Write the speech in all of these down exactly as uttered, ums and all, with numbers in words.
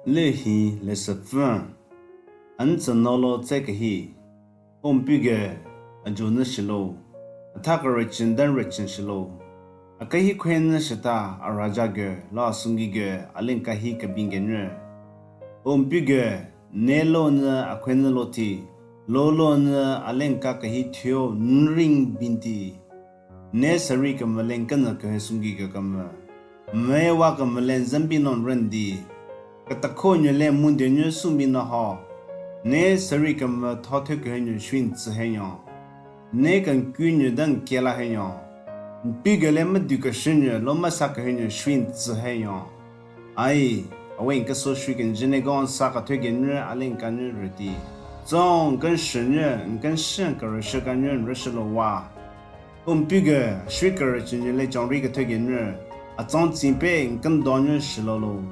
Lehi lesepfü. Antsü nolo tse kehi. O mpuge, ajo nü shilo. Atha kerüchen den rüchen shilo. Akehi khwe nü shita araja ge, lo asungi ge, alen kahi kebing ge nyü. O mpuge, ne lo nü akhwe nü lo ti. Lo lo nü alen ka kehi thyo nring binti. Ne sari kemelen kenü kehe sungi ke kemü. Mewa kemelen zambi non rendi. Ketakho nyu le munde nyu sumbi no ho. Ne sari kemü thothe kehe nyu shwin tsü he nyo. Ne kenkü nyu den kela he nyo. Mpi gele medu keshe nyu lo masa kehe nyu shwin tsü he nyo. Ai, awe nkeso shwi kenjine gon sa kathe genyü alen kanyü rüti. Tsong nken shenyu, nken shen kerüshe kanyü nrüshe lo wa. Umpi ge, shwi kerüchenyu le chongri kathe genyü. Atsong tsin pe nken donyu shilolo.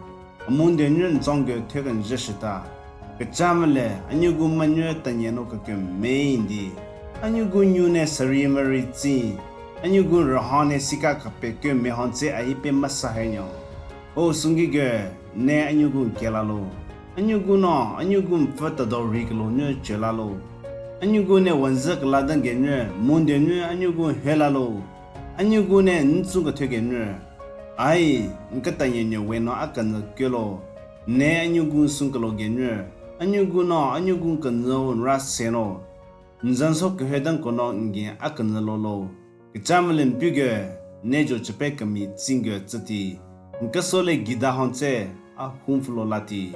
Amunde nyu ntsong ge theken je shita. Kechamele, anyugu manyu tanyeno keke meindi. Anyugu nyu ne sari mari tsin. Anyugu rüha ne sika kape ke mehon tse ahi pe masa he nyo. O sungi ge, ne anyugu nkela lo. Anyugu no, anyugu mpfü tado ri kelo nyu chela lo. Anyugu ne wanzü kela den genyü, munde nyu anyugu hela lo. Anyugu ne ntsung kathe genyü. Ai, nketanye nyu we no akenü kelo. Ne anyugu nsung kelo genyü. Anyugu no, anyugu nkenü nra se no. Nzanso kehü den kono ngen akenü lolo. Kechamele mpi ge, ne jo chepe kemi tsing ge tsüti. Nkeso le gida hon tse, a hum fulo lati.